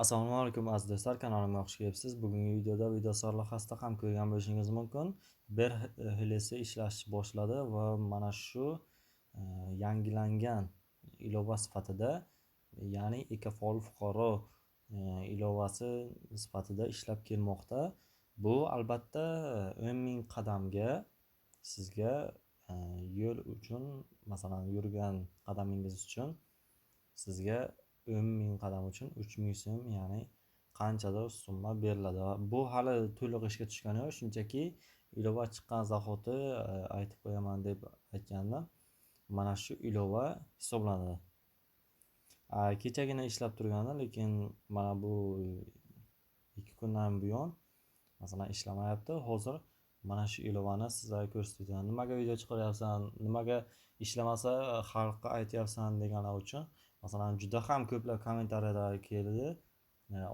Assalomu alaykum, aziz do'stlar, kanalimga xush kelibsiz. Bugungi videoda video sarlavhasida ham ko'rgan bo'lishingiz mumkin. Bir hilesi ishlash boshladi va mana shu yangilangan ilova sifatida, ya'ni Ekofaol fuqaro ilovasi sifatida ishlab kelmoqda. Bu albatta 10 ming qadamga sizga yo'l uchun, masalan, yurgan qadamingiz uchun sizga 10 ming qadam uchun 3000 so'm, ya'ni qanchadir summa beriladi. Va bu hali to'liq ishga tushgani yo'q, shunchaki ilova chiqqan zahoti aytib qo'yaman deb aytgandim. Mana shu ilova hisoblanadi. Kechagina ishlab turgandi, lekin mana bu 2 kundan buyon masalan ishlamayapti. Hozir mana shu ilovani sizlarga ko'rsatib, nimaga video chiqaryapsan, nimaga ishlamasa xalqqa aytyapsan deganlar uchun, masalan, juda ham ko'plab kommentariyalar keldi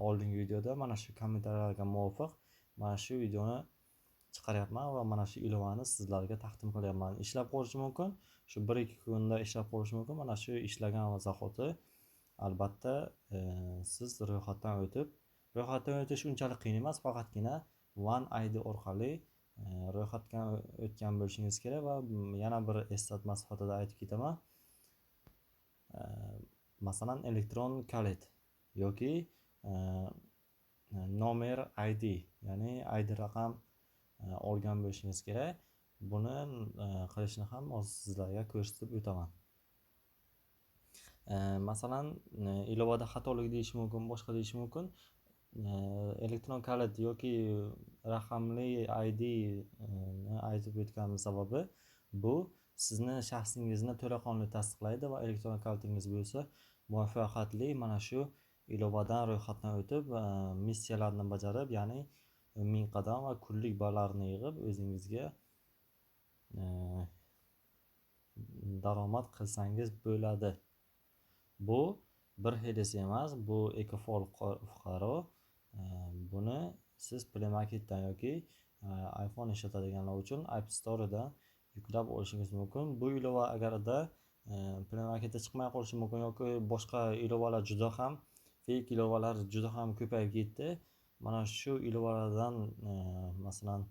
oldingi videoda. Mana shu kommentariyalarga muvofiq mana shu videoni chiqaryapman va mana shu ilovani sizlarga taqdim qilyapman. Ishlab qolishi mumkin, shu 1-2 kunda ishlab qolishi mumkin. Mana shu ishlagan zahoti albatta siz ro'yxatdan o'tib, ro'yxatdan o'tish unchalik qiyin emas, faqatgina One ID orqali ro'yxatdan o'tgan bo'lishingiz kerak. Va yana bir eslatma sifatida aytib ketaman. Masalan, elektron kalit yoki nomer ID, ya'ni ID raqam olgan bo'lishingiz kerak. Buni qilishni ham hozir sizlarga ko'rsatib o'taman. Masalan, ilovada xatolik deyish mumkin, boshqa deyish mumkin. Elektron kalit yoki raqamli ID ni aytib o'tganim sababi, bu sizni shaxsingizni to'laqonli tasdiqlaydi va elektron kalitingiz bo'lsa, muvaffaqiyatli mana shu ilovadan ro'yxatdan o'tib, missiyalarni bajarib, ya'ni 1000 qadam va kunlik ballarni yig'ib, o'zingizga daromad qilsangiz bo'ladi. Bu bir xilisi emas, bu Ekofaol fuqaro. Buni siz Play Marketdan yoki iPhone ishlatadiganlar uchun App Store'dan yuklab olishingiz mumkin. Bu ilova agarda Play Marketda chiqmay qolishi mumkin yoki boshqa ilovalar, juda ham fake ilovalar juda ham ko'payib ketdi. Mana shu ilovalardan masalan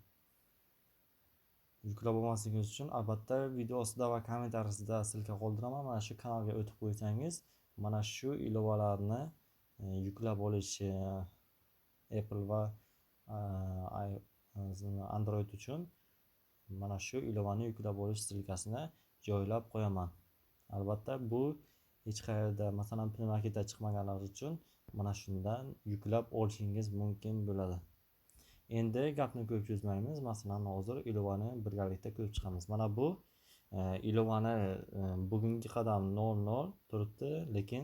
yuklab olmasligingiz uchun albatta video ostida va kommentariyasida ссылка qoldiraman. Mana shu kanalga o'tib qo'ysangiz, mana shu ilovalarni yuklab olish Apple va Android uchun mana shu ilovani yuklab olish ссылка sini joylab qo'yaman. Albatta bu hech qayerda, masalan, Play Marketda chiqmaganlar uchun mana shundan yuklab olishingiz mumkin bo'ladi. Endi gapni ko'p cho'zmaymiz. Masalan, hozir ilovani birgalikda ko'rib chiqamiz. Mana bu ilovani bugungi qadam 00 turibdi, lekin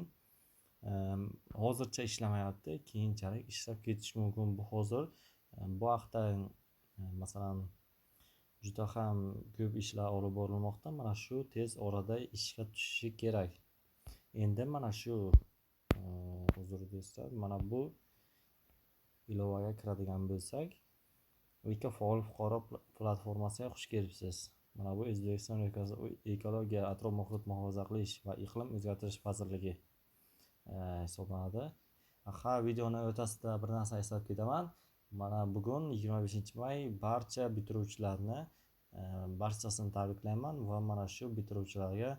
hozircha ishlamayapti. Keyinchalik ishlab ketishi mumkin. Bu hozir bu haqda masalan juda ham ko'p ishlar olib borilmoqda. Mana shu tez orada ishga tushishi kerak. Endi mana shu, uzr do'stlar, mana bu ilovaga kiradigan bo'lsak, Ekofaol fuqaro platformasiga xush kelibsiz. Mana bu O'zbekiston Respublikasi Ekologiya, atrof muhit muhofaza qilish va iqlim o'zgartirish vazirligi hisoblanadi. Ha, videoni o'rtasida bir narsa eslatib ketaman. Mana bugun 25-may, barcha bitiruvchilarni barchasini tabriklayman va mana shu bitiruvchilarga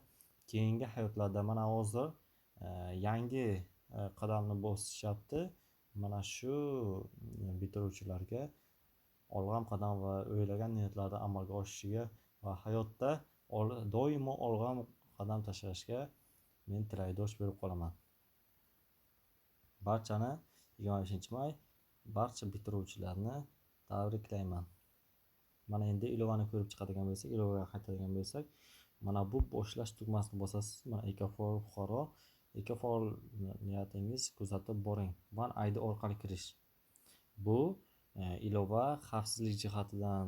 keyingi hayotlarda, mana hozir yangi qadamni bosishyapti. Mana shu bitiruvchilarga olg'an qadam va o'ylagan niyatlarni amalga oshishiga va hayotda doimo olg'an qadam tashlashga men tilakdosh bo'lib qolaman. Barchani 25-may, barcha bitiruvchilarni tabriklayman. Mana endi ilovani ko'rib chiqadigan bo'lsak, ilovaga qaytadigan bo'lsak, mana bu boshlash tugmasini bosasiz. Mana Ekofaol fuqaro, Ekofaol niyatingiz kuzatib boring. One ID orqali kirish. Bu ilova xavfsizlik jihatidan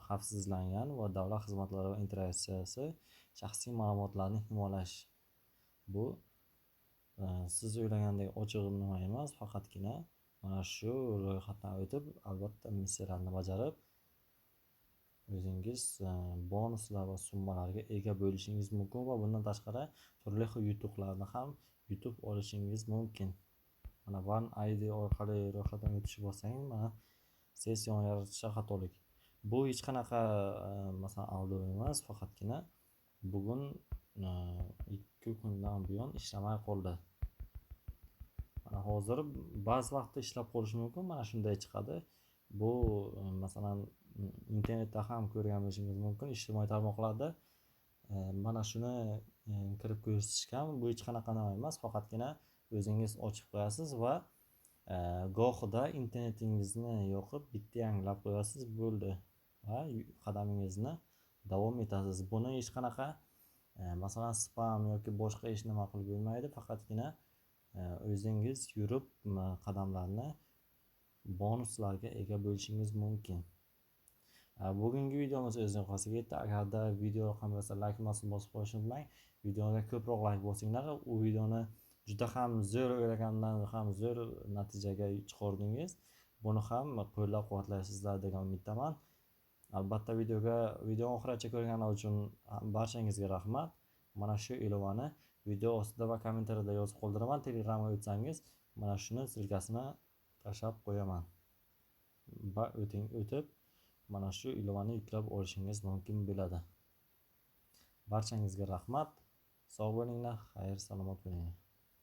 xavfsizlangan va davlat xizmatlari va integratsiyasi, shaxsiy ma'lumotlarni himoyalash. Bu siz o'ylagandek ochiq nima emas, faqatgina mana shu ro'yxatdan o'tib, albatta missiyalarni bajarib, o'zingiz bonuslar va summalarga ega bo'lishingiz mumkin va bundan tashqari turli xil yutuqlarni ham yutib olishingiz mumkin. Mana One ID orqali ro'yxatdan o'tishni bossangiz, mana sessiyani yaratishda xatolik. Bu hech qanaqa masalan, aldov emas, faqatgina bugun 2 kundan buyon ishlamay qoldi. Mana hozir ba'zi vaqtda ishlab qolishi mumkin, mana shunday chiqadi. Bu masalan, internetda ham ko'rgan bo'lishingiz mumkin, ijtimoiy tarmoqlarda mana shuni kirib ko'rsatishgan. Bu hech qanaqa nima emas, faqatgina o'zingiz ochib qo'yasiz va gohida internetingizni yoqib bitta yangilab qo'yasiz, bo'ldi va qadamingizni davom etasiz. Buni hech qanaqa masalan, spam yoki boshqa hech nima qilib bo'lmaydi, faqatgina o'zingiz yurib qadamlarni bonuslarga ega bo'lishingiz mumkin. Bugungi videomiz o'z nihoyasiga yetdi. Agarda video yoqqan bo'lsa, layk bosib qo'yishni unutmang. Videoga ko'proq layk bosinglar. U videoni juda ham zo'r o'ylagandan ham zo'r natijaga chiqardingiz. Buni ham qo'llab-quvvatlaysizlar degan umiddaman. Albatta video oxirigacha ko'rganlar uchun barchangizga rahmat. Mana shu ilovani video ostida va kommentariyada yozib qoldiraman. Telegramga o'tsangiz, mana shuni ссылка sini tashlab qo'yaman. Va o'tib mana shu ilovani yuklab olishingiz mumkin bo'ladi. Barchangizga rahmat. Sog' bo'linglar, xayr, salomat bo'linglar.